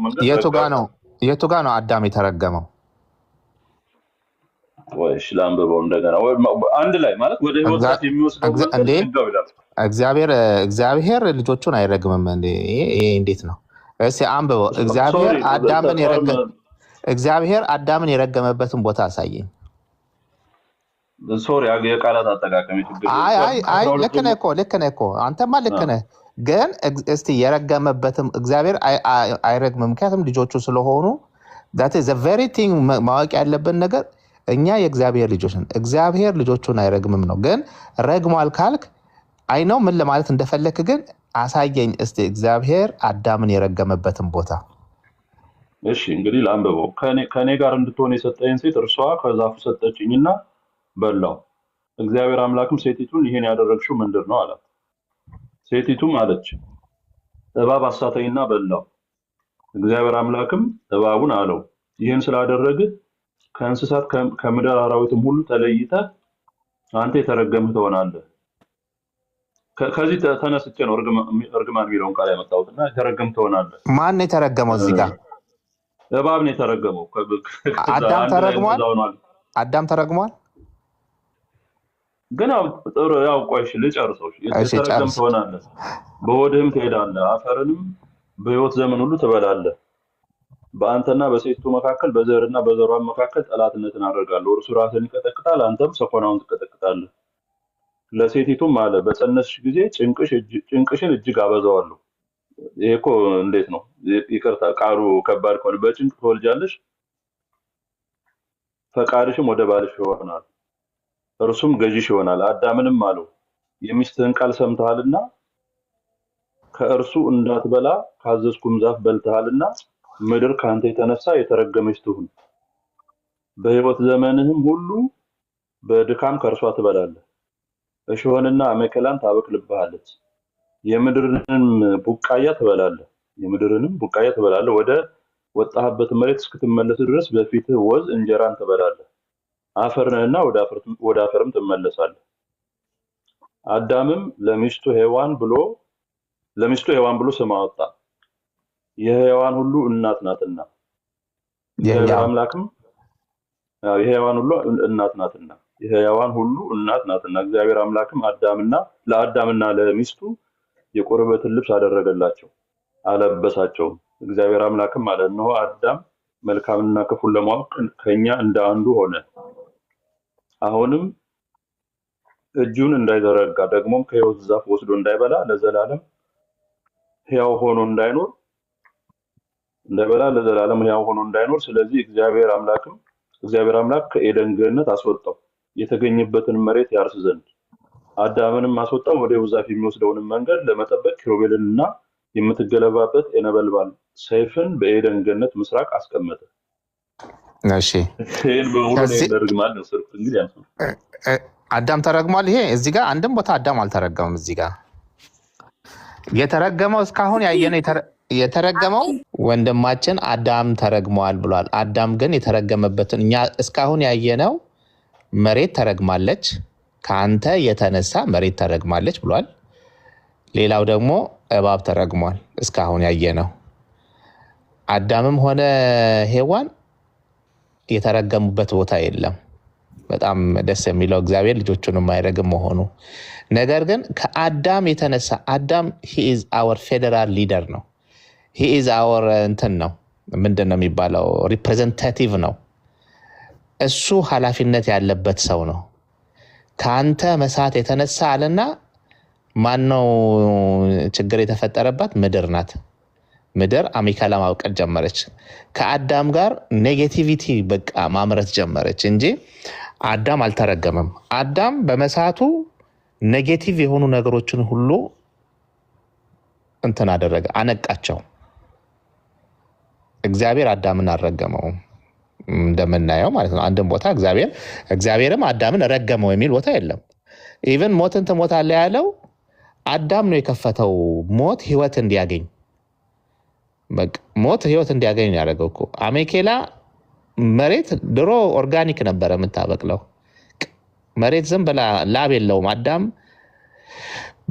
መንገድ የቱ ጋ ረጋጩ። ነው የቱ ጋ ነው አዳም የተረገመው? ወይ እሺ ላንብበው እንደገና። ወይ አንድ ላይ ማለት ወደ ህይወት ዛፍ የሚወስደው መንገድ እንዴ ዝጋው ይላል። እግዚአብሔር ልጆቹን አይረግምም እንዴ? ይሄ እንዴት ነው? እስኪ አንብበው። እግዚአብሔር sorry አዳምን የረገ term እግዚአብሔር አዳምን የረገመበትን ቦታ አሳየኝ። Sorry የቃላት አጠቃቀሚ ችግር ሊሆን አይ ይችላል። አይ አይ ከአስራ ሁለት ልክ ነህ ጀምሮ እኮ፣ ልክ ነህ እኮ፣ አንተማ ልክ ነህ። ግን እስቲ የረገመበትም እግዚአብሔር አይረግምም፣ ምክንያቱም ልጆቹ ስለሆኑ። That is the very thing ማወቅ ያለብን ነገር፣ እኛ የእግዚአብሔር ልጆች ነን። እግዚአብሔር ልጆቹን አይረግምም ነው። ግን ረግሟል ካልክ I know ምን ለማለት እንደፈለክ፣ ግን አሳየኝ እስቲ እግዚአብሔር አዳምን የረገመበትን ቦታ። እሺ እንግዲህ ላንብበው። ከኔ ጋር እንድትሆን የሰጠኝ ሴት እርሷ ከዛፉ ሰጠችኝና በላሁ። እግዚአብሔር አምላክም ሴቲቱን ይህን ያደረግሽው ምንድን ነው አላት። ሴቲቱም አለች፣ እባብ አሳተኝና በላሁ። እግዚአብሔር አምላክም እባቡን አለው፣ ይህን ስላደረግህ ከእንስሳት ከምድር አራዊትም ሁሉ ተለይተህ አንተ የተረገምህ ትሆናለህ። ከዚህ ተነስቼ ነው እርግማን የሚለውን ቃል ያመጣሁት እና የተረገምህ ትሆናለህ። ማን ነው የተረገመው እዚህ ጋር? እባብ ነው የተረገመው። ከዛ አዳም አንድ ላይ ተረግሟል? እንደዛ ሆኗል። አዳም ተረግሟል? ግን ያው ጥሩ ያው ቆይ እሺ ልጨርሰው። እሺ እሺ የተረገምህ ጨርስ። ትሆናለህ፣ በሆድህም ትሄዳለህ፣ አፈርንም በሕይወት ዘመን ሁሉ ትበላለህ። በአንተና በሴቲቱ መካከል በዘርህና በዘሯም መካከል ጠላትነትን አደርጋለሁ። እርሱ ራስህን ይቀጠቅጣል፣ አንተም ሰኮናውን ትቀጠቅጣለህ። ለሴቲቱም አለ፣ በፀነስሽ ጊዜ ጭንቅሽን እጅግ አበዛዋለሁ። ይሄ እኮ እንዴት ነው? ይቅርታ ቃሉ ከባድ ከሆነ፣ በጭንቅ ትወልጃለሽ፣ ፈቃድሽም ወደ ባልሽ ይሆናል፣ እርሱም ገዢሽ ይሆናል። አዳምንም አለው፣ የሚስትህን ቃል ሰምተሃልና ከእርሱ እንዳትበላ ካዘዝኩም ዛፍ በልተሃልና ምድር ከአንተ የተነሳ የተረገመች ትሁን። በሕይወት ዘመንህም ሁሉ በድካም ከእርሷ ትበላለህ። እሾህንና አሜከላን ታበቅልብሃለች፣ የምድርንም ቡቃያ ትበላለህ። የምድርንም ቡቃያ ትበላለህ። ወደ ወጣህበት መሬት እስክትመለስ ድረስ በፊትህ ወዝ እንጀራን ትበላለህ። አፈር ነህና ወደ አፈርም ትመለሳለህ። አዳምም ለሚስቱ ሔዋን ብሎ ስም አወጣ፣ የሕያዋን ሁሉ እናት ናትና። እግዚአብሔር የህያው አምላክም አዎ፣ የሕያዋን ሁሉ እናት ናትና፣ የሕያዋን ሁሉ እናት ናትና። እግዚአብሔር አምላክም ለአዳምና ለሚስቱ የቁርበትን ልብስ አደረገላቸው፣ አለበሳቸውም። እግዚአብሔር አምላክም አለ፣ እነሆ አዳም መልካምንና ክፉን ለማወቅ ከኛ እንደ አንዱ ሆነ። አሁንም እጁን እንዳይዘረጋ ደግሞም ከሕይወት ዛፍ ወስዶ እንዳይበላ ለዘላለም ሕያው ሆኖ እንዳይኖር፣ እንዳይበላ ለዘላለም ሕያው ሆኖ እንዳይኖር። ስለዚህ እግዚአብሔር አምላክ ከኤደን ገነት አስወጣው የተገኘበትን መሬት ያርስ ዘንድ። አዳምንም አስወጣው፣ ወደ ሕይወት ዛፍ የሚወስደውንም መንገድ ለመጠበቅ ኪሩቤልንና የምትገለባበት የነበልባል ሰይፍን በኤደን ገነት ምስራቅ አስቀመጠ። እሺ ይህን በሙሉ እኔ ከዚህ እንደ እርግማን ነው የወሰድኩት። እንግዲህ ያንሱ አዳም ተረግሟል። ይሄ እዚህ ጋር አንድም ቦታ አዳም አልተረገመም። እዚህ ጋር የተረገመው እስካሁን ያየነው የተረገመው ወንድማችን አዳም ተረግሟል ብሏል። አዳም ግን የተረገመበትን እኛ እስካሁን ያየነው መሬት ተረግማለች፣ ከአንተ የተነሳ መሬት ተረግማለች ብሏል። ሌላው ደግሞ እባብ ተረግሟል። እስካሁን ያየነው አዳምም ሆነ ሔዋን የተረገሙበት ቦታ የለም። በጣም ደስ የሚለው እግዚአብሔር ልጆቹን የማይረግም መሆኑ። ነገር ግን ከአዳም የተነሳ አዳም he is our federal leader ነው። He is our እንትን ነው፣ ምንድን ነው የሚባለው? Representative ነው። እሱ ኃላፊነት ያለበት ሰው ነው። ከአንተ መሳት የተነሳ አለና ማነው ችግር የተፈጠረባት? ምድር ናት። ምድር አሜከላ ማብቀል ጀመረች። ከአዳም ጋር negativity በቃ ማምረት ጀመረች እንጂ አዳም አልተረገመም። አዳም በመሳቱ negative የሆኑ ነገሮችን ሁሉ እንትን አደረገ፣ አነቃቸው። እግዚአብሔር አዳምን አልረገመውም እንደምናየው ማለት ነው። አንድም ቦታ እግዚአብሔርም አዳምን ረገመው የሚል ቦታ የለም። Even ሞትን ትሞታለህ ያለው አዳም ነው የከፈተው ሞት ህይወት እንዲያገኝ፣ በቃ ሞት ህይወት እንዲያገኝ ነው ያደረገው እኮ። አሜኬላ መሬት ድሮ organic ነበረ የምታበቅለው። መሬት ዝም ብላ ላብ የለውም። አዳም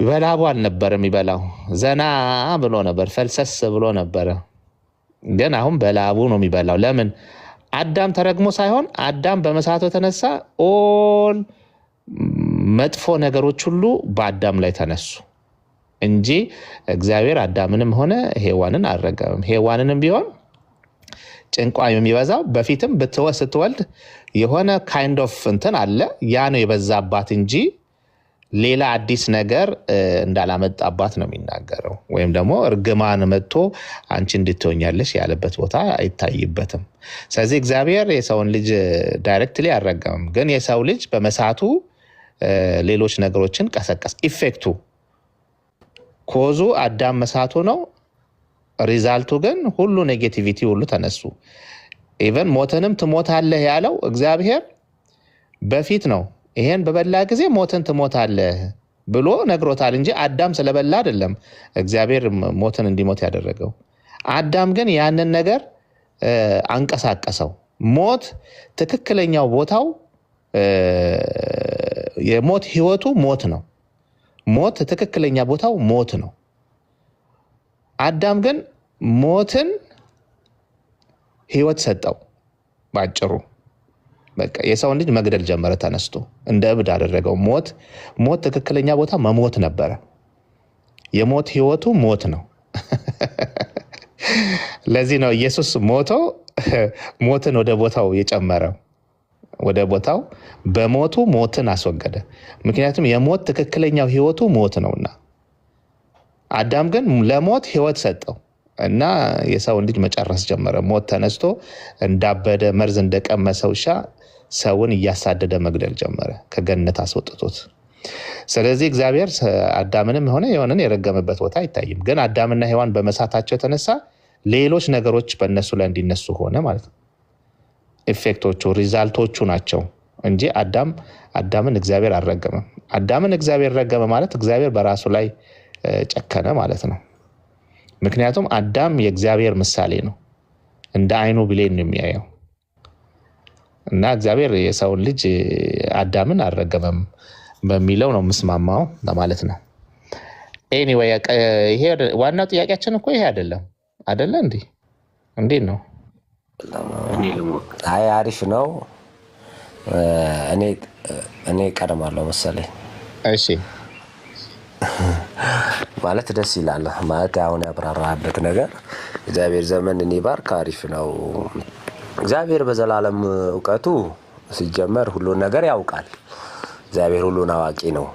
በላቡ አልነበረ የሚበላው፣ ዘና ብሎ ነበር፣ ፈልሰስ ብሎ ነበረ። ግን አሁን በላቡ ነው የሚበላው። ለምን? አዳም ተረግሞ ሳይሆን አዳም በመሳቱ የተነሳ all መጥፎ ነገሮች ሁሉ በአዳም ላይ ተነሱ እንጂ እግዚአብሔር አዳምንም ሆነ ሔዋንን አልረገመም። ሔዋንንም ቢሆን ጭንቋ የሚበዛው በፊትም ስትወልድ የሆነ kind of እንትን አለ፣ ያ ነው የበዛባት እንጂ ሌላ አዲስ ነገር እንዳላመጣባት ነው የሚናገረው። ወይም ደግሞ እርግማን መጥቶ አንቺ እንድትሆኛለሽ ያለበት ቦታ አይታይበትም። ስለዚህ እግዚአብሔር የሰውን ልጅ directly አልረገመም፣ ግን የሰው ልጅ በመሳቱ ሌሎች ነገሮችን ቀሰቀስ። Effect ኡ cause ኡ አዳም መሳቱ ነው። Result ኡ ግን ሁሉ negativity ሁሉ ተነሱ። Even ሞትንም ትሞታለህ ያለው እግዚአብሔር በፊት ነው። ይሄን በበላ ጊዜ ሞትን ትሞታለህ ብሎ ነግሮታል እንጂ አዳም ስለበላ አይደለም እግዚአብሔር ሞትን እንዲሞት ያደረገው። አዳም ግን ያንን ነገር አንቀሳቀሰው። ሞት ትክክለኛው ቦታው የሞት ህይወቱ ሞት ነው። ሞት ትክክለኛ ቦታው ሞት ነው። አዳም ግን ሞትን ህይወት ሰጠው። ባጭሩ በቃ የሰውን ልጅ መግደል ጀመረ። ተነስቶ እንደ እብድ አደረገው። ሞት ትክክለኛ ቦታ መሞት ነበረ። የሞት ህይወቱ ሞት ነው። ለዚህ ነው ኢየሱስ ሞቶ ሞትን ወደ ቦታው የጨመረው። ወደ ቦታው በሞቱ ሞትን አስወገደ። ምክንያቱም የሞት ትክክለኛው ህይወቱ ሞት ነውና። አዳም ግን ለሞት ህይወት ሰጠው እና የሰውን ልጅ መጨረስ ጀመረ። ሞት ተነስቶ እንዳበደ መርዝ እንደቀመሰ ውሻ ሰውን እያሳደደ መግደል ጀመረ፣ ከገነት አስወጥቶት። ስለዚህ እግዚአብሔር አዳምንም ሆነ ሔዋንን የረገመበት ቦታ አይታይም። ግን አዳምና ሔዋን በመሳታቸው የተነሳ ሌሎች ነገሮች በእነሱ ላይ እንዲነሱ ሆነ ማለት ነው። Effect ኦቹ result ኦቹ ናቸው እንጂ አዳምን እግዚአብሔር አልረገመም። አዳምን እግዚአብሔር ረገመ ማለት እግዚአብሔር በራሱ ላይ ጨከነ ማለት ነው። ምክንያቱም አዳም የእግዚአብሔር ምሳሌ ነው። እንደ አይኑ ብሌን ነው የሚያየው እና እግዚአብሔር የሰውን ልጅ አዳምን አልረገመም በሚለው ነው የምስማማው ለማለት ነው። Anyway፣ ይሄ ዋናው ጥያቄያችን እኮ ይሄ አይደለም፣ አይደለ እንዴ? እንዴት ነው? እኔ ልሞክር። አይ፣ አሪፍ ነው። እኔ እቀድማለሁ መሰለኝ። እሺ። ማለት ደስ ይላል። ማለት አሁን ያብራራበት ነገር፣ እግዚአብሔር ዘመንን ይባርክ። አሪፍ ነው። እግዚአብሔር በዘላለም እውቀቱ ሲጀመር ሁሉን ነገር ያውቃል። እግዚአብሔር ሁሉን አዋቂ ነው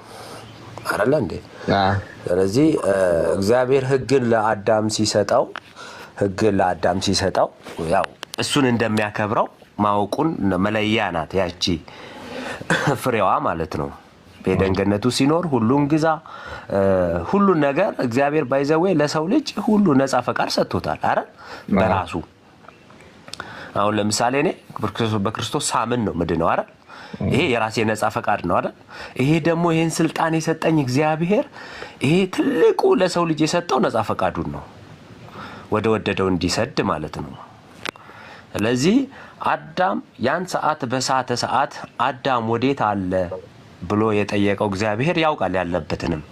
አይደለ እንዴ? ስለዚህ እግዚአብሔር ህግን ለአዳም ሲሰጠው ያው እሱን እንደሚያከብረው ማወቁን መለያ ናት ያቺ ፍሬዋ ማለት ነው። በኤደን ገነቱ ሲኖር ሁሉን ግዛ፣ ሁሉን ነገር እግዚአብሔር by the way ለሰው ልጅ ሁሉ ነፃ ፈቃድ ሰጥቶታል። አረ በራሱ አሁን ለምሳሌ እኔ በክርስቶስ ሳምን ነው ምድነው አይደል? ይሄ የራሴ ነፃ ፈቃድ ነው አይደል? ይሄ ደግሞ ይሄን ስልጣን የሰጠኝ እግዚአብሔር ይሄ ትልቁ ለሰው ልጅ የሰጠው ነፃ ፈቃዱን ነው፣ ወደ ወደደው እንዲሰድ ማለት ነው። ስለዚህ አዳም ያን ሰዓት በሳተ ሰዓት አዳም ወዴት አለ ብሎ የጠየቀው እግዚአብሔር ያውቃል ያለበትንም።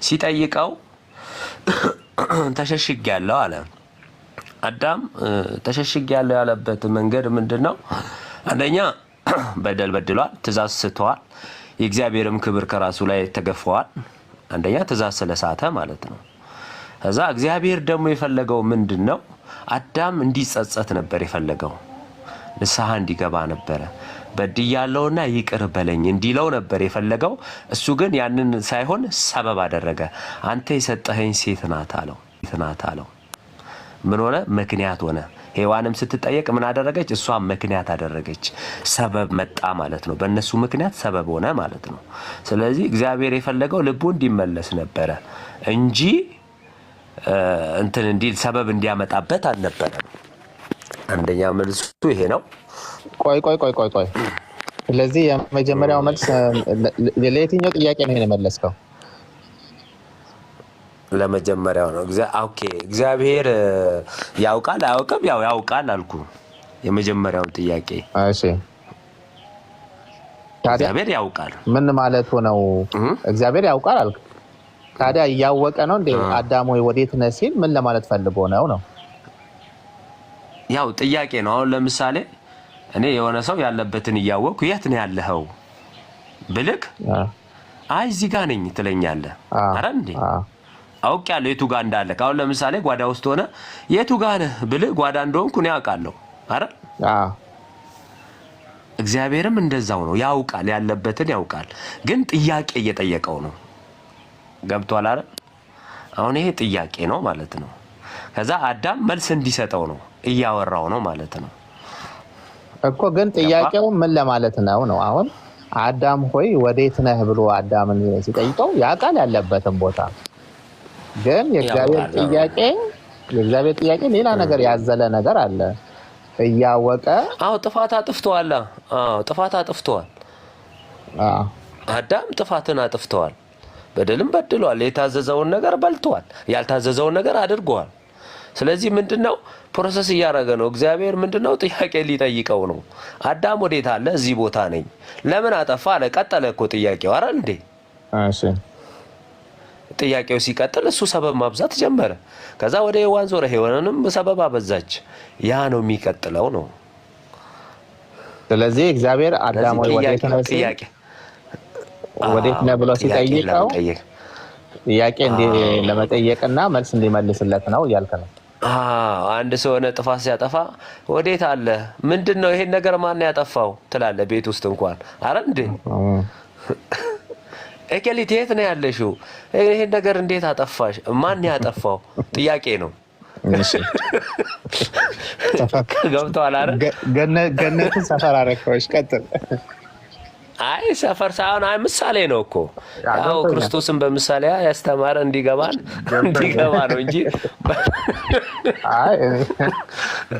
ሲጠይቀው ተሸሽጌያለሁ አለ። አዳም ተሸሽጌያለሁ ያለበት መንገድ ምንድን ነው? አንደኛ በደል በድሏል፣ ትእዛዝ ስተዋል፣ የእግዚአብሔርም ክብር ከራሱ ላይ ተገፈዋል። አንደኛ ትእዛዝ ስለሳተ ማለት ነው። ከዛ እግዚአብሔር ደግሞ የፈለገው ምንድን ነው? አዳም እንዲጸጸት ነበር የፈለገው። ንስሐ እንዲገባ ነበረ። በድያለሁና ይቅር በለኝ እንዲለው ነበር የፈለገው። እሱ ግን ያንን ሳይሆን ሰበብ አደረገ። አንተ የሰጠኸኝ ሴት ናት አለው። ሴት ናት አለው። ምን ሆነ? ምክንያት ሆነ። ሔዋንም ስትጠየቅ ምን አደረገች? እሷ ምክንያት አደረገች። ሰበብ መጣ ማለት ነው። በእነሱ ምክንያት ሰበብ ሆነ ማለት ነው። ስለዚህ እግዚአብሔር የፈለገው ልቡ እንዲመለስ ነበረ እንጂ እንትን እንዲል ሰበብ እንዲያመጣበት አልነበረም። አንደኛ መልሱ ይሄ ነው። ቆይ ቆይ ቆይ ቆይ ቆይ። ስለዚህ የመጀመሪያው መልስ ለየትኛው ጥያቄ ነው ይሄን የመለስከው? ለመጀመሪያው ነው። Okay፣ እግዚአብሔር ያውቃል አያውቅም? ያው ያውቃል አልኩ። የመጀመሪያውን ጥያቄ እሺ፣ ታዲያ እግዚአብሔር ያውቃል። ምን ማለቱ ነው? እግዚአብሔር ያውቃል አልክ። ታዲያ እያወቀ ነው እንዴ አዳም ወይ ወዴት ነህ ሲል ምን ለማለት ፈልጎ ነው ነው? ያው ጥያቄ ነው። አሁን ለምሳሌ እኔ የሆነ ሰው ያለበትን እያወቅኩ የት ነው ያለኸው ብልክ አይ እዚህ ጋ ነኝ ትለኛለህ። አረ እንዴ አውቄያለሁ የቱ ጋ እንዳለ። አሁን ለምሳሌ ጓዳ ውስጥ ሆነ የቱ ጋ ነህ ብልህ ጓዳ እንደሆንኩ እኔ አውቃለሁ። አረ እግዚአብሔርም እንደዛው ነው፣ ያውቃል፣ ያለበትን ያውቃል። ግን ጥያቄ እየጠየቀው ነው። ገብቷል አይደል? አሁን ይሄ ጥያቄ ነው ማለት ነው። ከዛ አዳም መልስ እንዲሰጠው ነው እያወራው ነው ማለት ነው እኮ። ግን ጥያቄው ምን ለማለት ነው ነው? አሁን አዳም ሆይ ወዴት ነህ ብሎ አዳምን ሲጠይቀው ያውቃል ያለበትን ቦታ። ግን የእግዚአብሔር ጥያቄ ሌላ ነገር ያዘለ ነገር አለ እያወቀ። አዎ ጥፋት አጥፍተዋል። አዎ ጥፋት አጥፍተዋል። አዳም ጥፋትን አጥፍተዋል። በደልም በድሏል። የታዘዘውን ነገር በልተዋል። ያልታዘዘውን ነገር አድርገዋል። ስለዚህ ምንድነው process እያደረገ ነው እግዚአብሔር። ምንድነው ጥያቄ ሊጠይቀው ነው። አዳም ወዴት አለ? እዚህ ቦታ ነኝ። ለምን አጠፋ አለ። ቀጠለ እኮ ጥያቄው። አረ እንዴ ጥያቄው ሲቀጥል እሱ ሰበብ ማብዛት ጀመረ። ከዛ ወደ ሔዋን ዞረ። ሔዋንንም ሰበብ አበዛች። ያ ነው የሚቀጥለው ነው። ስለዚህ እግዚአብሔር አዳም ወይ ወዴት ነህ ወዴት ነህ ብሎ ሲጠይቀው ጥያቄ ለመጠየቅና መልስ እንዲመልስለት ነው እያልክ ነው። አንድ ሰው የሆነ ጥፋት ሲያጠፋ ወዴት አለ ምንድን ነው ይሄን ነገር ማን ያጠፋው ትላለህ። ቤት ውስጥ እንኳን አረ እንዴ እከሊት የት ነው ያለሽው? ይሄን ነገር እንዴት አጠፋሽ? ማን ያጠፋው? ጥያቄ ነው። ገብቶሃል አይደል? ገነትን ሰፈር አደረከው። ቀጥል። አይ ሰፈር ሳይሆን አይ ምሳሌ ነው እኮ ያው ክርስቶስን በምሳሌ ያስተማረ እንዲገባን እንዲገባ ነው እንጂ አይ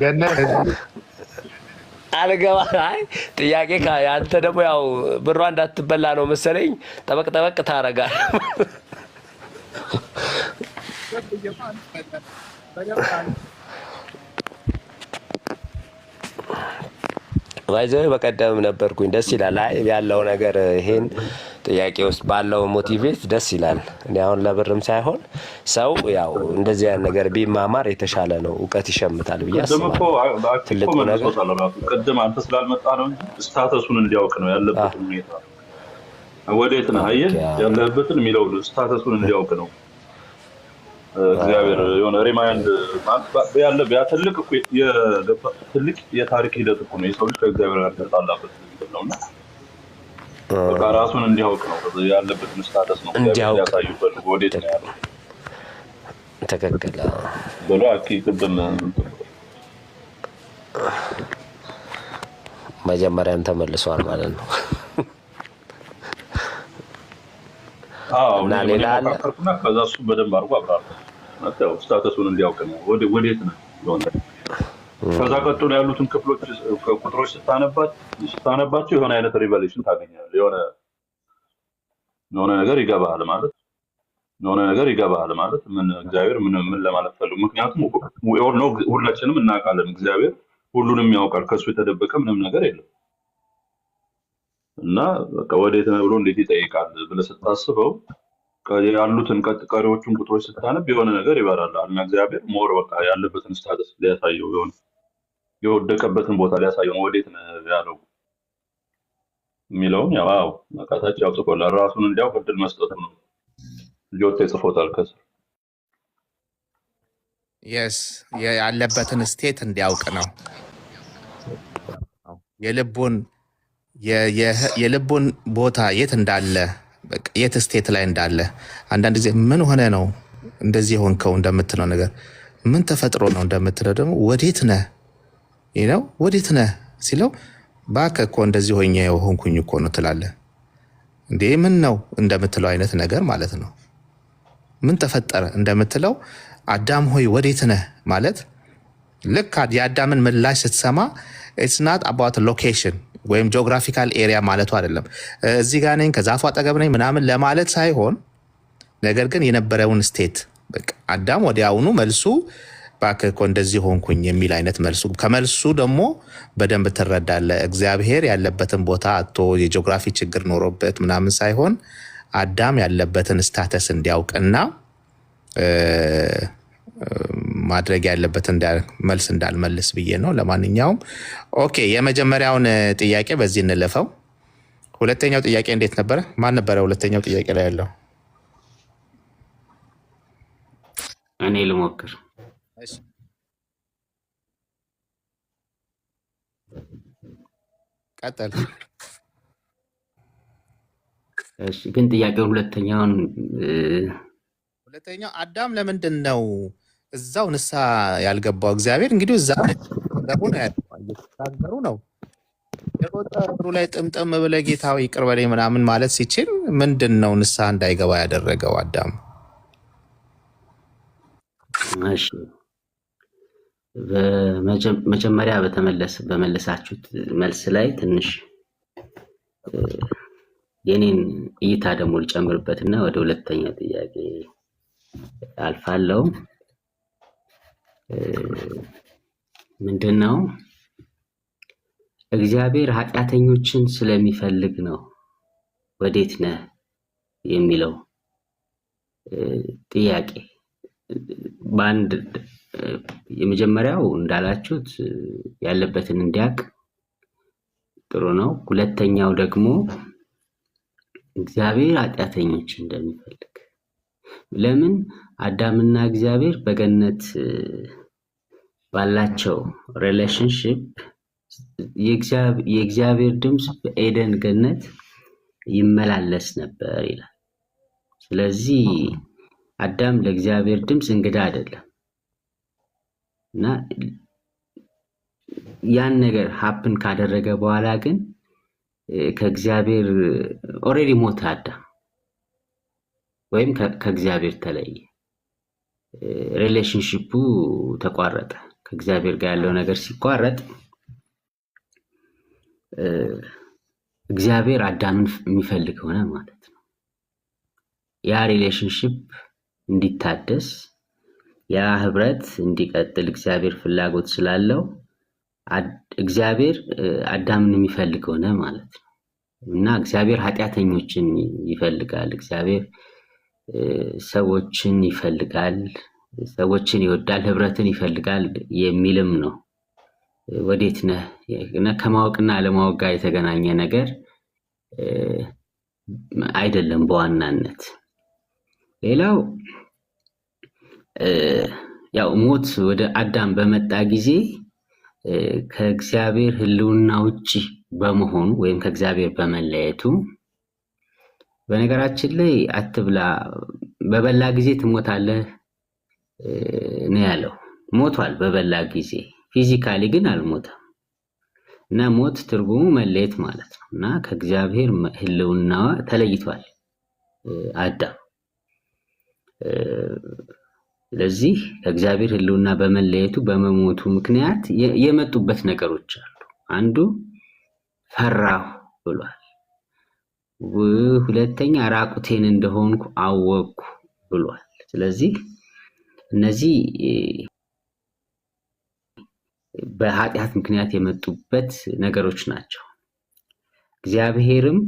ገነት አልገባ። አይ ጥያቄ አንተ ደግሞ ያው ብሯ እንዳትበላ ነው መሰለኝ ጠበቅ ጠበቅ ታደርጋለህ። By the way በቀደምም ነበርኩኝ። ደስ ይላል። አይ ያለው ነገር ይሄን ጥያቄ ውስጥ ባለው motivate ደስ ይላል። እኔ አሁን ለብርም ሳይሆን ሰው ያው እንደዚህ አይነት ነገር ቢማማር የተሻለ ነው፣ እውቀት ይሸምታል ብዬ ቅድም እኮ አስባለሁ። አኪ እኮ ትልቁ ነገር መልሶታል ራሱ። ቅድም አንተ ስላልመጣ ነው እንጂ status ኡን እንዲያውቅ ነው ያለበትን ሁኔታ። ወዴት ነህ አየህ፣ ያለበትን የሚለው status ኡን እንዲያውቅ ነው። እግዚአብሔር የሆነ remind ያለ ያ ትልቅ እኮ ትልቅ የታሪክ ሂደት እኮ ነው። የሰው ልጅ ከእግዚአብሔር ጋር የተጣላበት እንትን ነው እና በቃ ራሱን እንዲያውቅ ነው ያለበትን status ነው እግዚአብሔር እንዲያውቅ ሊያሳዩ ፈልጎ ወዴት ነው ያለው ትክክል ብሎ አኪ ቅድም መጀመሪያም ተመልሷል ማለት ነው። አዎ እና እኔ ሌላ አለ ሞካከርኩና ከዛ እሱ በደንብ አድርጎ አብራራ። ማለት ያው status ኡን እንዲያውቅ ነው ወዴት ነው የሆነ። ከዛ ቀጥሎ ያሉትን ክፍሎች ቁጥሮች ስታነባቸው የሆነ አይነት revelation ታገኛለህ። የሆነ የሆነ ነገር ይገባሃል ማለት የሆነ ነገር ይገባሃል ማለት ምን እግዚአብሔር ምን ምን ለማለት ፈልጉ። ምክንያቱም ነው ሁላችንም እናውቃለን እግዚአብሔር ሁሉንም ያውቃል፣ ከእሱ የተደበቀ ምንም ነገር የለም። እና በቃ ወዴት ነህ ብሎ እንዴት ይጠይቃል ብለህ ስታስበው ያሉትን ቀሪዎቹን ቁጥሮች ስታነብ የሆነ ነገር ይበራል እና እግዚአብሔር more በቃ ያለበትን status ሊያሳየው የሆነ የወደቀበትን ቦታ ሊያሳየው ነው ወዴት ነህ ያለው የሚለውን ያው አዎ በቃ ታች ያው ጽፎላል። ራሱን እንዲያውቅ እድል መስጠቱ ነው። ጆቴ ጽፎታል ከስር። Yes፣ ያለበትን state እንዲያውቅ ነው። የልቡን የልቡን ቦታ የት እንዳለ፣ በቃ የት state ላይ እንዳለ። አንዳንድ ጊዜ ምን ሆነ ነው እንደዚህ የሆንከው እንደምትለው ነገር፣ ምን ተፈጥሮ ነው እንደምትለው ደግሞ ወዴት ነህ ነው ወዴት ነህ ሲለው እባክህ እኮ እንደዚህ ሆኜ ሆንኩኝ እኮ ነው ትላለህ። እንዴ ምን ነው እንደምትለው አይነት ነገር ማለት ነው። ምን ተፈጠረ እንደምትለው አዳም ሆይ ወዴት ነህ ማለት ልክ የአዳምን ምላሽ ስትሰማ it's not about location ወይም geographical area ማለቱ አይደለም። እዚህ ጋር ነኝ፣ ከዛፉ አጠገብ ነኝ ምናምን ለማለት ሳይሆን ነገር ግን የነበረውን state በቃ አዳም ወዲያውኑ መልሱ እባክህ እኮ እንደዚህ ሆንኩኝ የሚል አይነት መልሱ፣ ከመልሱ ደግሞ በደንብ ትረዳለህ። እግዚአብሔር ያለበትን ቦታ አጥቶ የጂኦግራፊ ችግር ኖሮበት ምናምን ሳይሆን አዳም ያለበትን status እንዲያውቅና ማድረግ ያለበት መልስ እንዳልመልስ ብዬ ነው። ለማንኛውም okay፣ የመጀመሪያውን ጥያቄ በዚህ እንለፈው። ሁለተኛው ጥያቄ እንዴት ነበረ? ማን ነበረ ሁለተኛው ጥያቄ ላይ ያለው? እኔ ልሞክር። እሺ፣ ቀጥል። እሺ፣ ግን ጥያቄውን ሁለተኛውን ሁለተኛው አዳም ለምንድን ነው እዛው ንስሐ ያልገባው? እግዚአብሔር እንግዲህ እዛ ገቡ ነው ያለው፣ እየተናገሩ ነው የሮጠ እግሩ ላይ ጥምጥም ብለህ ጌታ ሆይ ይቅር በለኝ ምናምን ማለት ሲችል ምንድን ነው ንስሐ እንዳይገባ ያደረገው አዳም? እሺ፣ መጀመሪያ በመለሳችሁት መልስ ላይ ትንሽ የኔን እይታ ደግሞ ልጨምርበትና ወደ ሁለተኛው ጥያቄ አልፋለሁ። ምንድን ነው እግዚአብሔር ኃጢአተኞችን ስለሚፈልግ ነው ወዴት ነህ የሚለው ጥያቄ። በአንድ የመጀመሪያው እንዳላችሁት ያለበትን እንዲያውቅ ጥሩ ነው። ሁለተኛው ደግሞ እግዚአብሔር ኃጢአተኞች እንደሚፈልግ ለምን አዳምና እግዚአብሔር በገነት ባላቸው relationship የእግዚአብሔር ድምፅ በኤደን ገነት ይመላለስ ነበር ይላል። ስለዚህ አዳም ለእግዚአብሔር ድምፅ እንግዳ አይደለም እና ያን ነገር happen ካደረገ በኋላ ግን ከእግዚአብሔር already ሞተ አዳም ወይም ከእግዚአብሔር ተለየ። relationship ኡ ተቋረጠ። ከእግዚአብሔር ጋር ያለው ነገር ሲቋረጥ እግዚአብሔር አዳምን የሚፈልግ ሆነ ማለት ነው። ያ relationship እንዲታደስ ያ ህብረት እንዲቀጥል እግዚአብሔር ፍላጎት ስላለው እግዚአብሔር አዳምን የሚፈልግ ሆነ ማለት ነው። እና እግዚአብሔር ኃጢአተኞችን ይፈልጋል። እግዚአብሔር ሰዎችን ይፈልጋል፣ ሰዎችን ይወዳል፣ ህብረትን ይፈልጋል የሚልም ነው። ወዴት ነህ እና ከማወቅና አለማወቅ ጋር የተገናኘ ነገር አይደለም በዋናነት። ሌላው ያው ሞት ወደ አዳም በመጣ ጊዜ ከእግዚአብሔር ህልውና ውጪ በመሆኑ ወይም ከእግዚአብሔር በመለየቱ፣ በነገራችን ላይ አትብላ በበላ ጊዜ ትሞታለህ ነው ያለው። ሞቷል በበላ ጊዜ፣ physically ግን አልሞተም። እና ሞት ትርጉሙ መለየት ማለት ነው። እና ከእግዚአብሔር ህልውና ተለይቷል አዳም። ስለዚህ ከእግዚአብሔር ህልውና በመለየቱ በመሞቱ ምክንያት የመጡበት ነገሮች አሉ። አንዱ ፈራሁ ብሏል። ሁለተኛ ራቁቴን እንደሆንኩ አወቅኩ ብሏል። ስለዚህ እነዚህ በኃጢአት ምክንያት የመጡበት ነገሮች ናቸው። እግዚአብሔርም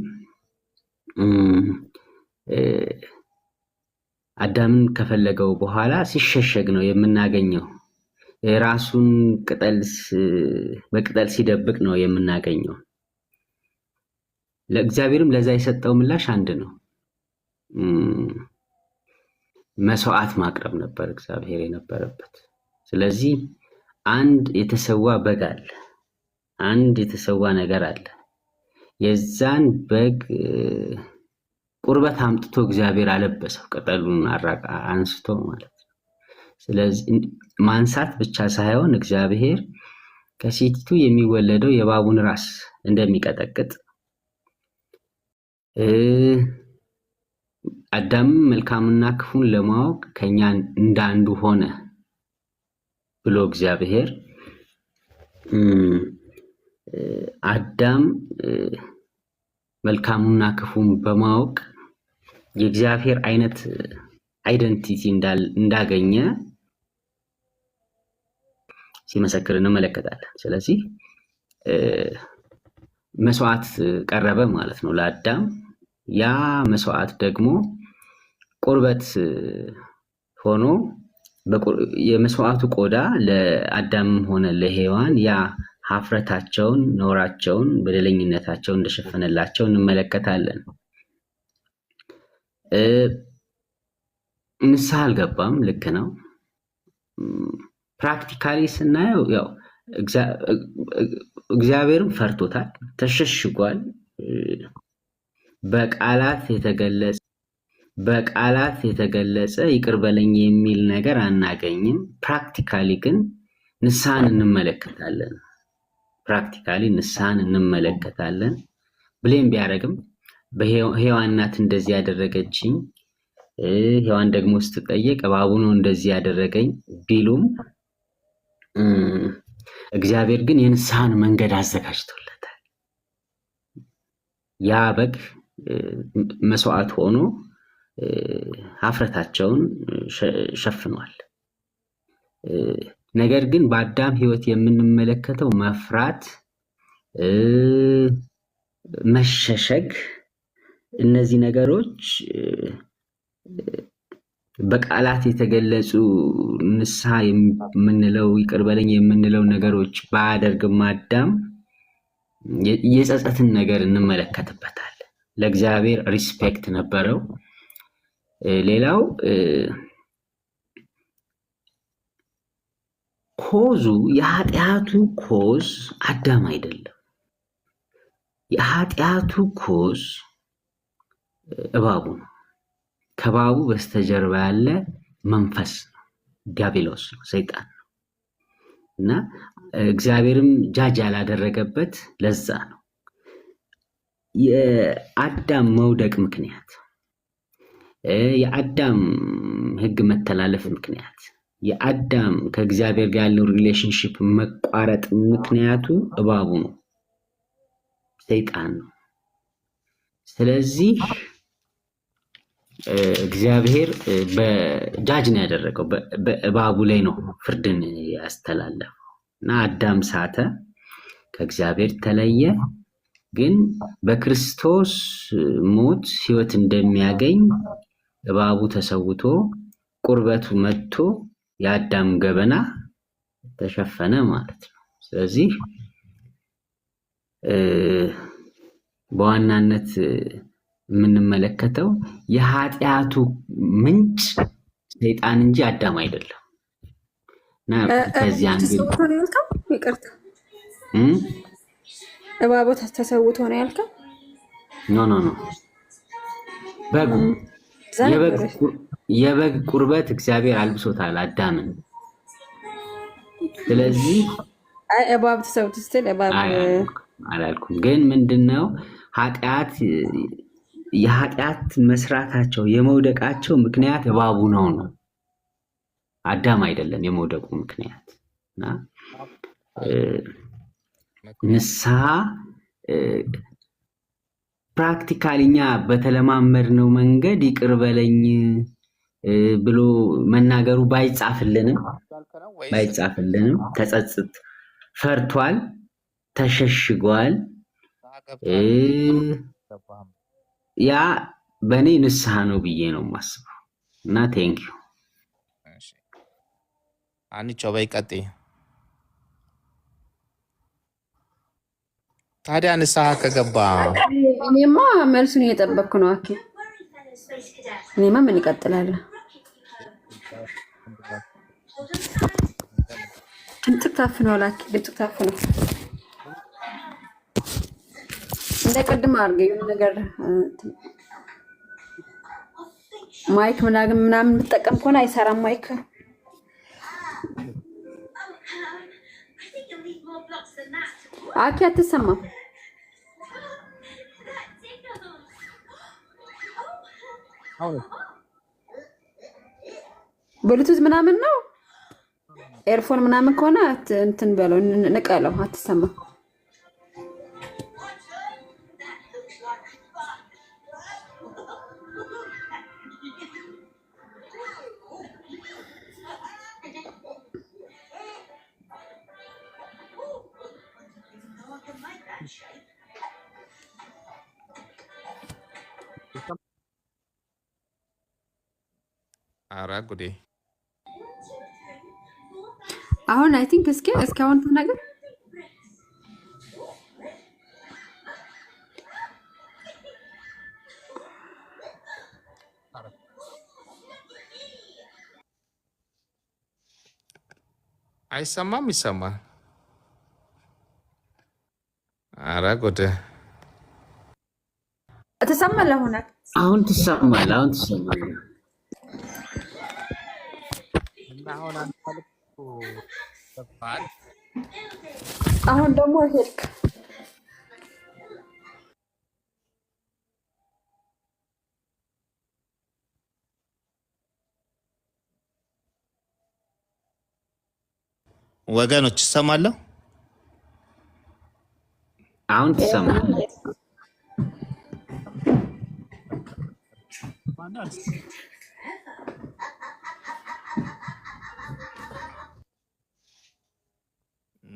አዳምን ከፈለገው በኋላ ሲሸሸግ ነው የምናገኘው። የራሱን ቅጠል በቅጠል ሲደብቅ ነው የምናገኘው። ለእግዚአብሔርም ለዛ የሰጠው ምላሽ አንድ ነው። መስዋዕት ማቅረብ ነበር እግዚአብሔር የነበረበት። ስለዚህ አንድ የተሰዋ በግ አለ፣ አንድ የተሰዋ ነገር አለ። የዛን በግ ቁርበት አምጥቶ እግዚአብሔር አለበሰው፣ ቅጠሉን አንስቶ ማለት ነው። ስለዚህ ማንሳት ብቻ ሳይሆን እግዚአብሔር ከሴቲቱ የሚወለደው የእባቡን ራስ እንደሚቀጠቅጥ፣ አዳምም መልካምና ክፉን ለማወቅ ከኛ እንዳንዱ ሆነ ብሎ እግዚአብሔር አዳም መልካሙና ክፉን በማወቅ የእግዚአብሔር አይነት identity እንዳገኘ ሲመሰክር እንመለከታለን። ስለዚህ መስዋዕት ቀረበ ማለት ነው ለአዳም። ያ መስዋዕት ደግሞ ቁርበት ሆኖ የመስዋዕቱ ቆዳ ለአዳምም ሆነ ለሔዋን ያ ሀፍረታቸውን፣ ነውራቸውን፣ በደለኝነታቸውን እንደሸፈነላቸው እንመለከታለን። ንስሐ አልገባም። ልክ ነው። Practically ስናየው ያው እግዚአብሔርም ፈርቶታል፣ ተሸሽጓል። በቃላት የተገለጸ በቃላት የተገለጸ ይቅር በለኝ የሚል ነገር አናገኝም። Practically ግን ንስሐን እንመለከታለን። Practically ንስሐን እንመለከታለን። Blame ቢያደርግም በሔዋን ናት እንደዚህ ያደረገችኝ፣ ሔዋን ደግሞ ስትጠየቅ እባቡ ነው እንደዚህ ያደረገኝ ቢሉም እግዚአብሔር ግን የንስሐን መንገድ አዘጋጅቶለታል። ያ በግ መስዋዕት ሆኖ ሀፍረታቸውን ሸፍኗል። ነገር ግን በአዳም ሕይወት የምንመለከተው መፍራት፣ መሸሸግ፣ እነዚህ ነገሮች በቃላት የተገለጹ ንስሐ የምንለው ይቅር በለኝ የምንለው ነገሮች ባያደርግም አዳም የጸጸትን ነገር እንመለከትበታለን። ለእግዚአብሔር respect ነበረው። ሌላው cause ኡ የኃጢአቱ cause አዳም አይደለም። የኃጢአቱ cause እባቡ ነው። ከባቡ በስተጀርባ ያለ መንፈስ ነው፣ ዲያብሎስ ነው፣ ሰይጣን ነው። እና እግዚአብሔርም ጃጅ ያላደረገበት ለዛ ነው። የአዳም መውደቅ ምክንያት፣ የአዳም ሕግ መተላለፍ ምክንያት፣ የአዳም ከእግዚአብሔር ጋር ያለው relationship መቋረጥ ምክንያቱ እባቡ ነው፣ ሰይጣን ነው። ስለዚህ እግዚአብሔር በጃጅ ነው ያደረገው፣ በእባቡ ላይ ነው ፍርድን ያስተላለፈው እና አዳም ሳተ፣ ከእግዚአብሔር ተለየ። ግን በክርስቶስ ሞት ሕይወት እንደሚያገኝ እባቡ ተሰውቶ ቁርበቱ መጥቶ የአዳም ገበና ተሸፈነ ማለት ነው። ስለዚህ በዋናነት የምንመለከተው የኃጢአቱ ምንጭ ሰይጣን እንጂ አዳም አይደለም። እና ከዚህ angle ተሰውቶ ነው ያልከው? ይቅርታ፣ እባቡ ተሰውቶ ነው ያልከው? No, no, no፣ በጉ እዛ ነበረች። የበግ ቁርበት እግዚአብሔር አልብሶታል አዳምን። ስለዚህ አይ እባብ ተሰውቶ ስትል እባብ አይ አላልኩም። ግን ምንድነው ኃጢአት የኃጢአት መስራታቸው የመውደቃቸው ምክንያት እባቡ ነው ነው አዳም አይደለም የመውደቁ ምክንያት። እና ንስሐ practically እኛ በተለማመድነው መንገድ ይቅር በለኝ ብሎ መናገሩ ባይጻፍልንም ተጸጽት ፈርቷል፣ ተሸሽጓል። ያ በእኔ ንስሐ ነው ብዬ ነው የማስበው። እና thank you። አንቾ በይ ቀጥይ። ታዲያ ንስሐ ከገባ እኔማ መልሱን እየጠበቅኩ ነው። አኬ እኔማ ምን ይቀጥላል? ድምፅህ ታፍኗል። አኬ ድምፅህ ታፍኗል። እንደ ቅድም አድርገህ የሆነ ነገር mic ምናምን ምናምን የምትጠቀም ከሆነ አይሰራም mic። አኬ አትሰማም። ብሉቱዝ ምናምን ነው earphone ምናምን ከሆነ እንትን በለው ንቀለው፣ አትሰማም። ኧረ ጉዴ! አሁን I think እስኪ እስኪ አሁን ተናገር። አይሰማም? ይሰማል። ኧረ ጉድ! ትሰማለህ? አሁን አሁን ትሰማለህ። አሁን ትሰማለህ። እና አሁን አንተ ልክ ገባል። አሁን ደግሞ ሄድክ። ወገኖች ይሰማለሁ። አሁን ትሰማለህ።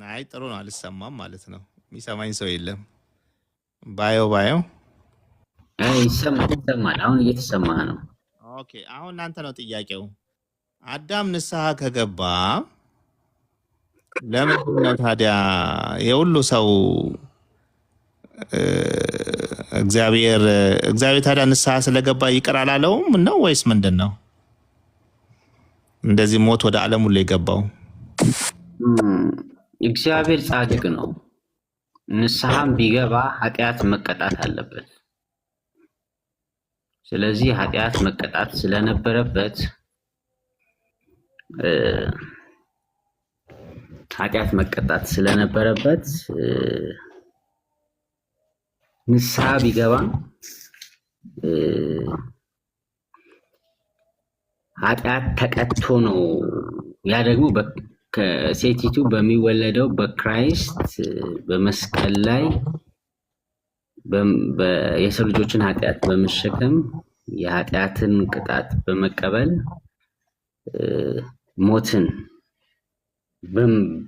አይ ጥሩ ነው። አልሰማም ማለት ነው። የሚሰማኝ ሰው የለም። ባየው ባየው። አይ ይሰማል፣ ይሰማል። አሁን እየተሰማህ ነው። Okay፣ አሁን እናንተ ነው ጥያቄው። አዳም ንስሐ ከገባ ለምንድን ነው ታዲያ የሁሉ ሰው እ፣ እግዚአብሔር እግዚአብሔር ታዲያ ንስሐ ስለገባ ይቅር አላለውም ነው ወይስ ምንድን ነው? እንደዚህ ሞት ወደ ዓለም ሁሉ የገባው? እም፣ እግዚአብሔር ጻድቅ ነው። ንስሐም ቢገባ ኃጢአት መቀጣት አለበት። ስለዚህ ኃጢአት መቀጣት ስለነበረበት እ፣ ኃጢአት መቀጣት ስለነበረበት እ፣ ንስሐ ቢገባ እ፣ ኃጢአት ተቀጥቶ ነው። ያ ደግሞ ከሴቲቱ በሚወለደው በ Christ በመስቀል ላይ የሰው ልጆችን ኃጢአት በመሸከም የኃጢአትን ቅጣት በመቀበል እ፣ ሞትን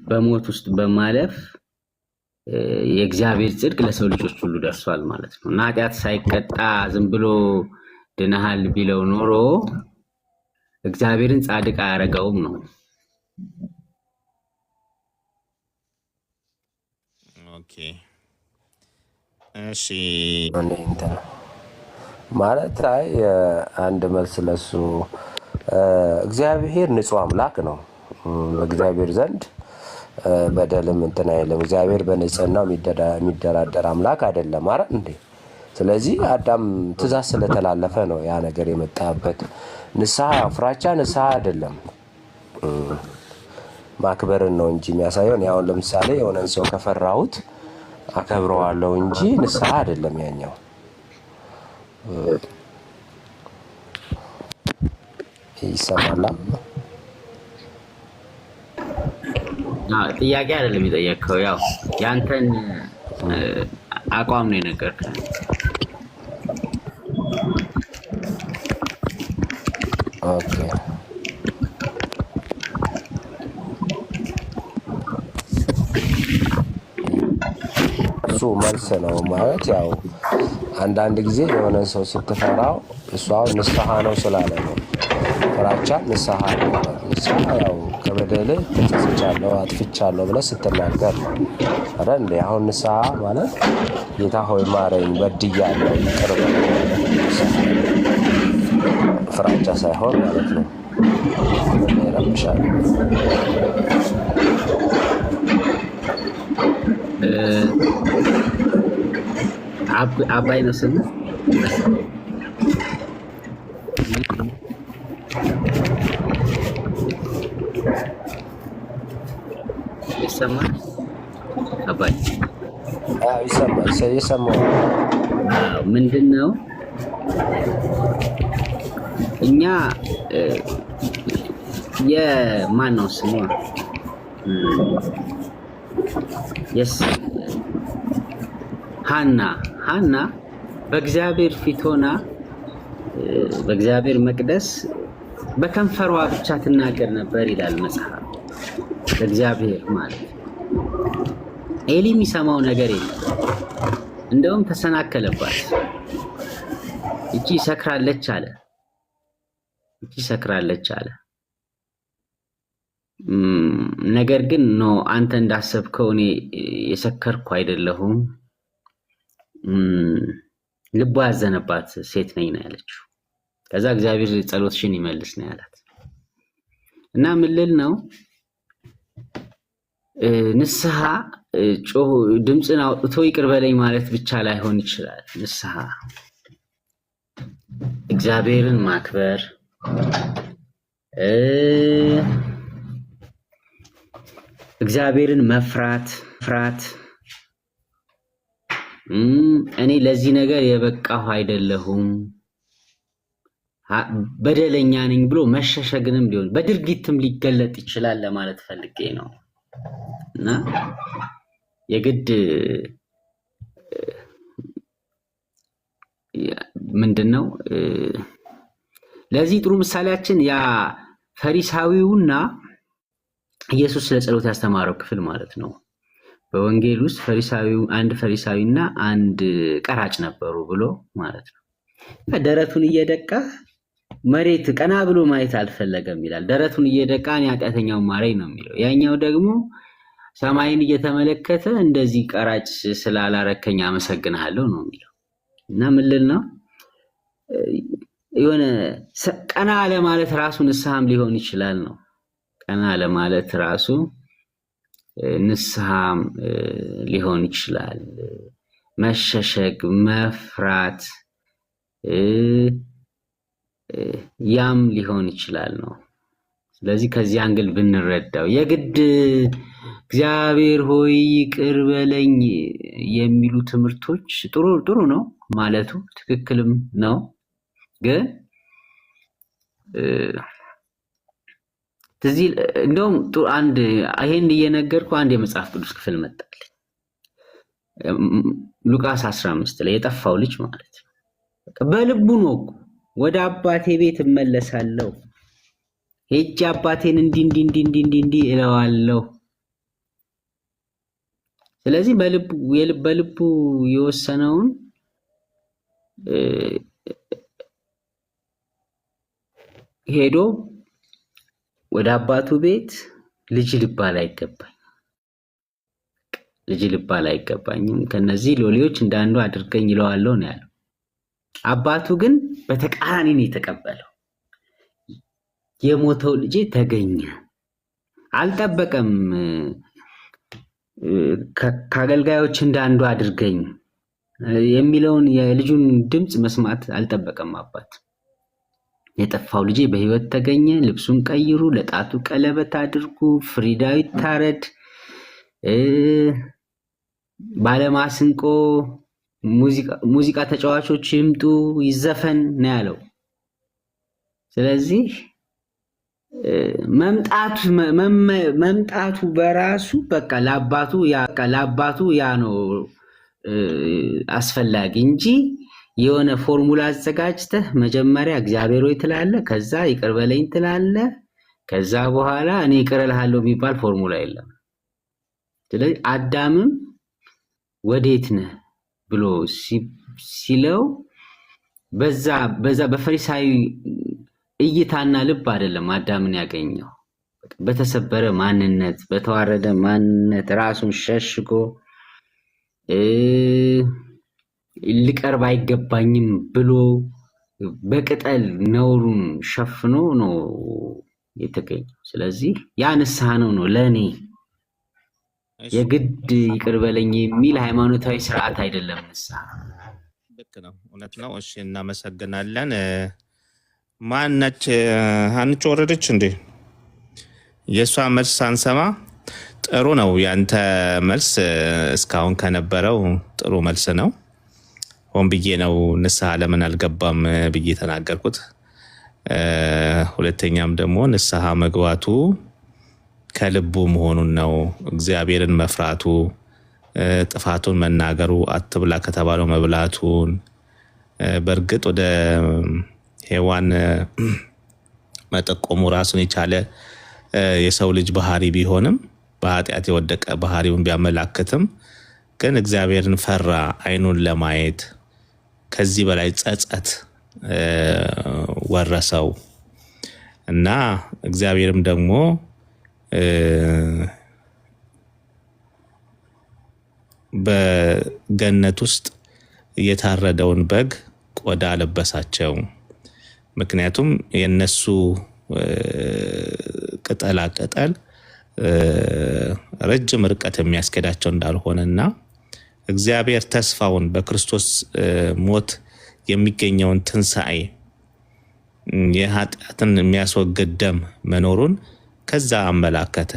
በሞት ውስጥ በማለፍ የእግዚአብሔር ጽድቅ ለሰው ልጆች ሁሉ ደርሷል ማለት ነው። እና ኃጢአት ሳይቀጣ ዝም ብሎ ድነሃል ቢለው ኖሮ እግዚአብሔርን ጻድቅ አያደርገውም ነው። Okay እሺ። እኔ እንትን ማለት አይ አንድ መልስ ለሱ እግዚአብሔር ንጹሕ አምላክ ነው። በእግዚአብሔር ዘንድ በደልም እንትን አይልም። እግዚአብሔር በንጽህናው የሚደራደር አምላክ አይደለም። አረ እንዴ! ስለዚህ አዳም ትእዛዝ ስለተላለፈ ነው ያ ነገር የመጣበት። ንስሐ ያው ፍራቻ ንስሐ አይደለም፣ ማክበርን ነው እንጂ የሚያሳየው። እኔ አሁን ለምሳሌ የሆነን ሰው ከፈራሁት አከብረዋለሁ እንጂ ንስሐ አይደለም ያኛው። ይሰማላ? አዎ፣ ጥያቄ አይደለም የጠየቅከው፣ ያው ያንተን እ፣ አቋም ነው የነገርከን። Okay። እሱ መልስ ነው ማለት ያው አንዳንድ ጊዜ የሆነን ሰው ስትፈራው እሱ አሁን ንስሐ ነው ስላለ ነው። ፍራቻ ንስሐ ነው ማለት ንስሐ ያው ከበደልህ ተጸጽቻለሁ አጥፍቻለሁ ብለህ ስትናገር ነው። አረ እንዴ አሁን ንስሐ ማለት ጌታ ሆይ ማረኝ በድያለሁ ይቅር በለኝ ማለት ነው። ንስሐ ፍራቻ ሳይሆን ማለት ነው። ይረብሻል። እ፣ አባይ ነው ስምህ? ይሰማል አባይ? አዎ ይሰማል። የሰማው አዎ፣ ምንድን ነው እኛ እ፣ የማን ነው ስሟ? የስ ሀና ሀና በእግዚአብሔር ፊት ሆና በእግዚአብሔር መቅደስ በከንፈሯ ብቻ ትናገር ነበር ይላል መጽሐፍ። ለእግዚአብሔር ማለት ኤሊ የሚሰማው ነገር የለም። እንደውም ተሰናከለባት። እቺ ሰክራለች አለ፣ እቺ ሰክራለች አለ። ነገር ግን no አንተ እንዳሰብከው እኔ የሰከርኩ አይደለሁም፣ እም፣ ልቧ ያዘነባት ሴት ነኝ ነው ያለችው። ከዛ እግዚአብሔር ጸሎትሽን ይመልስ ነው ያላት። እና ምን ልል ነው ንስሐ ጮህ ድምፅን አውጥቶ ይቅር በለኝ ማለት ብቻ ላይሆን ይችላል። ንስሐ እግዚአብሔርን ማክበር፣ እግዚአብሔርን መፍራት ፍራት እኔ ለዚህ ነገር የበቃሁ አይደለሁም፣ በደለኛ ነኝ ብሎ መሸሸግንም ሊሆን በድርጊትም ሊገለጥ ይችላል ለማለት ፈልጌ ነው። እና የግድ ምንድን ነው ለዚህ ጥሩ ምሳሌያችን ያ ፈሪሳዊውና ኢየሱስ ስለ ጸሎት ያስተማረው ክፍል ማለት ነው። በወንጌል ውስጥ ፈሪሳዊው አንድ ፈሪሳዊና አንድ ቀራጭ ነበሩ ብሎ ማለት ነው። ደረቱን እየደቃ መሬት ቀና ብሎ ማየት አልፈለገም ይላል። ደረቱን እየደቃ እኔ ኃጢአተኛውን ማረኝ ነው የሚለው። ያኛው ደግሞ ሰማይን እየተመለከተ እንደዚህ ቀራጭ ስላላረከኝ አመሰግንሃለሁ ነው የሚለው። እና ምን ልል ነው የሆነ ቀና ለማለት ራሱ ንስሐም ሊሆን ይችላል ነው። ቀና ለማለት ራሱ ንስሐም ሊሆን ይችላል። መሸሸግ፣ መፍራት ያም ሊሆን ይችላል ነው። ስለዚህ ከዚህ angle ብንረዳው የግድ እግዚአብሔር ሆይ ይቅር በለኝ የሚሉ ትምህርቶች ጥሩ ጥሩ ነው ማለቱ ትክክልም ነው። ግን ትዝ እንደውም ጥሩ አንድ ይሄን እየነገርኩ አንድ የመጽሐፍ ቅዱስ ክፍል መጣልኝ። ሉቃስ 15 ላይ የጠፋው ልጅ ማለት ነው። በቃ በልቡ ነው እኮ ወደ አባቴ ቤት እመለሳለሁ፣ ሄጄ አባቴን እንዲህ እንዲህ እንዲህ እንዲህ እንዲህ እንዲህ እለዋለሁ። ስለዚህ በልቡ የወሰነውን ሄዶ ወደ አባቱ ቤት ልጅ ልባል አይገባኝ ልጅ ልባል አይገባኝም፣ ከነዚህ ሎሌዎች እንዳንዱ አድርገኝ ይለዋለሁ ነው ያለው። አባቱ ግን በተቃራኒ ነው የተቀበለው። የሞተው ልጄ ተገኘ። አልጠበቀም። ከአገልጋዮች እንዳንዱ አድርገኝ የሚለውን የልጁን ድምፅ መስማት አልጠበቀም አባት። የጠፋው ልጄ በሕይወት ተገኘ፣ ልብሱን ቀይሩ፣ ለጣቱ ቀለበት አድርጉ፣ ፍሪዳው ይታረድ፣ ባለማስንቆ ሙዚቃ ተጫዋቾች ይምጡ፣ ይዘፈን ነው ያለው። ስለዚህ መምጣቱ በራሱ በቃ ለአባቱ ያ ነው አስፈላጊ እንጂ የሆነ ፎርሙላ አዘጋጅተህ መጀመሪያ እግዚአብሔር ሆይ ትላለህ፣ ከዛ ይቅር በለኝ ትላለህ፣ ከዛ በኋላ እኔ ይቅር እልሃለሁ የሚባል ፎርሙላ የለም። ስለዚህ አዳምም ወዴት ነህ ብሎ ሲለው በዛ በዛ በፈሪሳዊ እይታና ልብ አይደለም አዳምን ያገኘው። በተሰበረ ማንነት፣ በተዋረደ ማንነት ራሱን ሸሽጎ ሊቀርብ አይገባኝም ብሎ በቅጠል ነውሩን ሸፍኖ ነው የተገኘው። ስለዚህ ያ ንስሐ ነው ነው ለእኔ የግድ ይቅር በለኝ የሚል ሃይማኖታዊ ስርዓት አይደለም ንስሐ። ልክ ነው፣ እውነት ነው። እሺ እናመሰግናለን። ማነች ሀንቾ ወረደች እንዴ? የእሷ መልስ ሳንሰማ ጥሩ ነው። ያንተ መልስ እስካሁን ከነበረው ጥሩ መልስ ነው። ሆን ብዬ ነው ንስሐ ለምን አልገባም ብዬ ተናገርኩት። ሁለተኛም ደግሞ ንስሐ መግባቱ ከልቡ መሆኑን ነው። እግዚአብሔርን መፍራቱ፣ ጥፋቱን መናገሩ፣ አትብላ ከተባለው መብላቱን፣ በእርግጥ ወደ ሔዋን መጠቆሙ ራሱን የቻለ የሰው ልጅ ባህሪ ቢሆንም በኃጢአት የወደቀ ባህሪውን ቢያመላክትም ግን እግዚአብሔርን ፈራ፣ አይኑን ለማየት ከዚህ በላይ ጸጸት ወረሰው እና እግዚአብሔርም ደግሞ በገነት ውስጥ የታረደውን በግ ቆዳ አለበሳቸው። ምክንያቱም የነሱ ቅጠላ ቅጠል ረጅም ርቀት የሚያስኬዳቸው እንዳልሆነና እግዚአብሔር ተስፋውን በክርስቶስ ሞት የሚገኘውን ትንሣኤ የኃጢአትን የሚያስወግድ ደም መኖሩን ከዛ አመላከተ።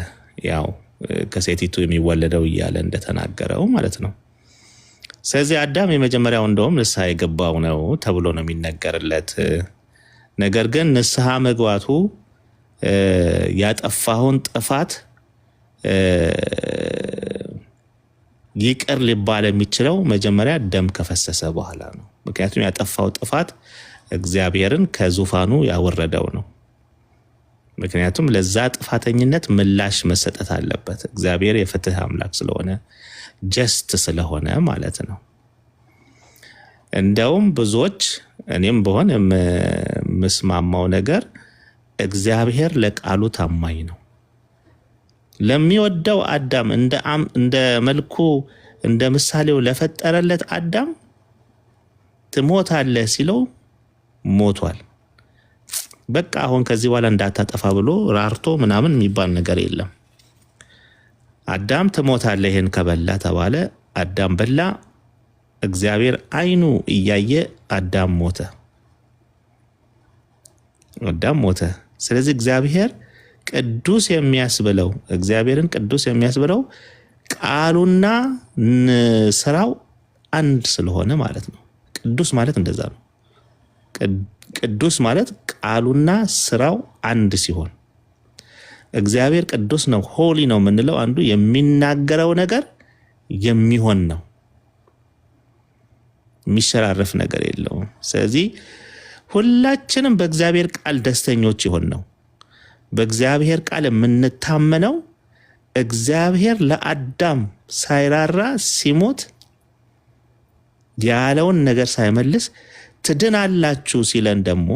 ያው ከሴቲቱ የሚወለደው እያለ እንደተናገረው ማለት ነው። ስለዚህ አዳም የመጀመሪያው እንደውም ንስሐ የገባው ነው ተብሎ ነው የሚነገርለት። ነገር ግን ንስሐ መግባቱ ያጠፋውን ጥፋት ይቅር ሊባል የሚችለው መጀመሪያ ደም ከፈሰሰ በኋላ ነው። ምክንያቱም ያጠፋው ጥፋት እግዚአብሔርን ከዙፋኑ ያወረደው ነው። ምክንያቱም ለዛ ጥፋተኝነት ምላሽ መሰጠት አለበት። እግዚአብሔር የፍትህ አምላክ ስለሆነ፣ just ስለሆነ ማለት ነው። እንደውም ብዙዎች፣ እኔም በሆን የምስማማው ነገር እግዚአብሔር ለቃሉ ታማኝ ነው። ለሚወደው አዳም፣ እንደ መልኩ እንደ ምሳሌው ለፈጠረለት አዳም ትሞታለህ ሲለው ሞቷል። በቃ አሁን ከዚህ በኋላ እንዳታጠፋ ብሎ ራርቶ ምናምን የሚባል ነገር የለም። አዳም ትሞታለህ ይህን ከበላ ተባለ። አዳም በላ። እግዚአብሔር አይኑ እያየ አዳም ሞተ። አዳም ሞተ። ስለዚህ እግዚአብሔር ቅዱስ የሚያስብለው፣ እግዚአብሔርን ቅዱስ የሚያስብለው ቃሉና ስራው አንድ ስለሆነ ማለት ነው። ቅዱስ ማለት እንደዛ ነው። ቅዱስ ማለት ቃሉና ስራው አንድ ሲሆን፣ እግዚአብሔር ቅዱስ ነው፣ holy ነው የምንለው አንዱ የሚናገረው ነገር የሚሆን ነው። የሚሸራረፍ ነገር የለውም። ስለዚህ ሁላችንም በእግዚአብሔር ቃል ደስተኞች የሆንነው፣ በእግዚአብሔር ቃል የምንታመነው፣ እግዚአብሔር ለአዳም ሳይራራ ሲሞት ያለውን ነገር ሳይመልስ ትድናላችሁ ሲለን ደግሞ፣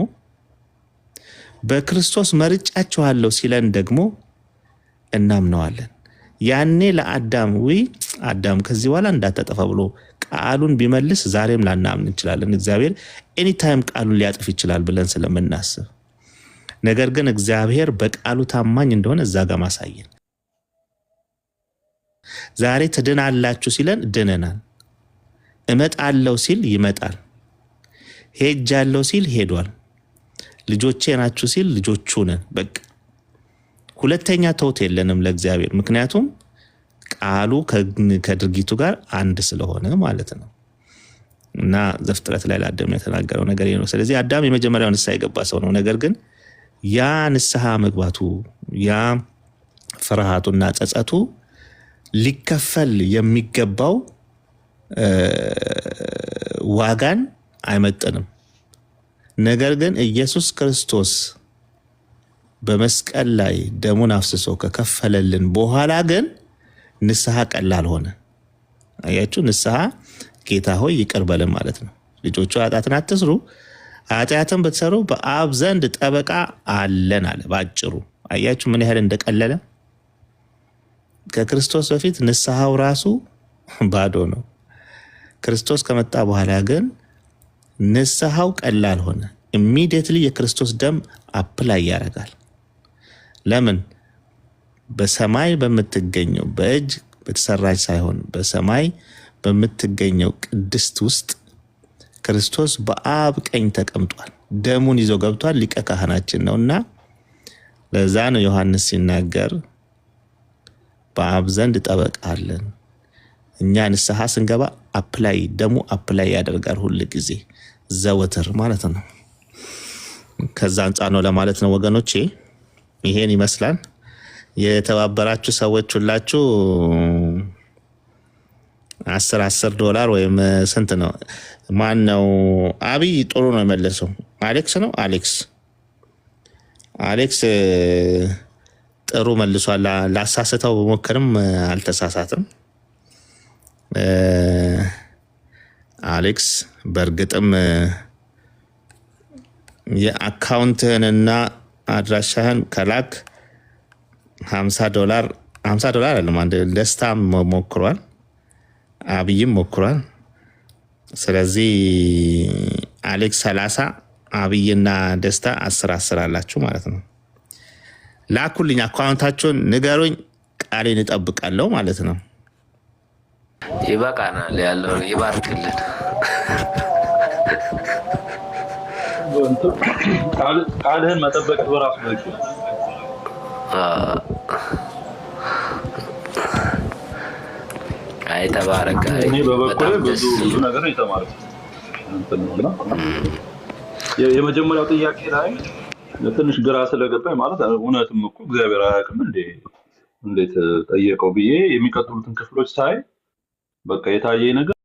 በክርስቶስ መርጫችኋለሁ ሲለን ደግሞ እናምነዋለን። ያኔ ለአዳም ዊ አዳም ከዚህ በኋላ እንዳታጠፋ ብሎ ቃሉን ቢመልስ ዛሬም ላናምን እንችላለን። እግዚአብሔር anytime ቃሉን ሊያጥፍ ይችላል ብለን ስለምናስብ። ነገር ግን እግዚአብሔር በቃሉ ታማኝ እንደሆነ እዛ ጋር ማሳየን። ዛሬ ትድናላችሁ ሲለን ድነናል። እመጣለሁ ሲል ይመጣል። ሄጃለሁ ሲል ሄዷል። ልጆቼ ናችሁ ሲል ልጆቹ ነን። በቃ ሁለተኛ ተውት የለንም ለእግዚአብሔር። ምክንያቱም ቃሉ ከድርጊቱ ጋር አንድ ስለሆነ ማለት ነው። እና ዘፍጥረት ላይ ለአዳም የተናገረው ነገር ይሄ ነው። ስለዚህ አዳም የመጀመሪያው ንስሐ የገባ ሰው ነው። ነገር ግን ያ ንስሐ መግባቱ፣ ያ ፍርሃቱና ጸጸቱ ሊከፈል የሚገባው ዋጋን አይመጥንም። ነገር ግን ኢየሱስ ክርስቶስ በመስቀል ላይ ደሙን አፍስሶ ከከፈለልን በኋላ ግን ንስሐ ቀላል ሆነ። አያችሁ፣ ንስሐ ጌታ ሆይ ይቅር በለን ማለት ነው። ልጆቹ ኃጢአትን አትስሩ፣ ኃጢአትን ብትሰሩ በአብ ዘንድ ጠበቃ አለን አለ። በአጭሩ አያችሁ ምን ያህል እንደቀለለ። ከክርስቶስ በፊት ንስሐው ራሱ ባዶ ነው። ክርስቶስ ከመጣ በኋላ ግን ንስሐው ቀላል ሆነ። Immediately የክርስቶስ ደም apply ያደርጋል። ለምን? በሰማይ በምትገኘው፣ በእጅ በተሰራች ሳይሆን በሰማይ በምትገኘው ቅድስት ውስጥ ክርስቶስ በአብ ቀኝ ተቀምጧል። ደሙን ይዞ ገብቷል። ሊቀ ካህናችን ነው እና ለዛ ነው ዮሐንስ ሲናገር በአብ ዘንድ ጠበቃ አለን። እኛ ንስሐ ስንገባ apply ደሙ apply ያደርጋል ሁል ጊዜ፣ ዘወትር ማለት ነው። ከዛ አንጻር ነው ለማለት ነው ወገኖቼ። ይሄን ይመስላል። የተባበራችሁ ሰዎች ሁላችሁ 10 10 ዶላር ወይም ስንት ነው? ማን ነው? አብይ ጥሩ ነው የመለሰው። አሌክስ ነው፣ አሌክስ፣ አሌክስ ጥሩ መልሷል። ላሳስተው ብሞክርም አልተሳሳትም። አሌክስ በእርግጥም የ account ህንና አድራሻህን ከላክ 50 ዶላር፣ 50 ዶላር አይደለም፣ አንድ ደስታም ሞክሯል፣ አብይም ሞክሯል። ስለዚህ አሌክስ 30፣ አብይና ደስታ 10 10 አላችሁ ማለት ነው። ላኩልኝ፣ account ኣችሁን ንገሩኝ፣ ቃሌን እጠብቃለሁ ማለት ነው። ይበቃናል። ያለውን ይባርክልን። ቃልህን መጠበቅ በራሱ በቂ ነው። አይ ተባረክ። አይ እኔ በበኩሌ በጣም ብዙ ደስ ብዙ ነገር የተማርኩት እንትን ነው እና የመጀመሪያው ጥያቄ ላይ ትንሽ ግራ ስለገባኝ፣ ማለት እውነትም እኮ እግዚአብሔር አያውቅም እንዴ፣ እንዴት ጠየቀው ብዬ የሚቀጥሉትን ክፍሎች ሳይ በቃ የታየኝ ነገር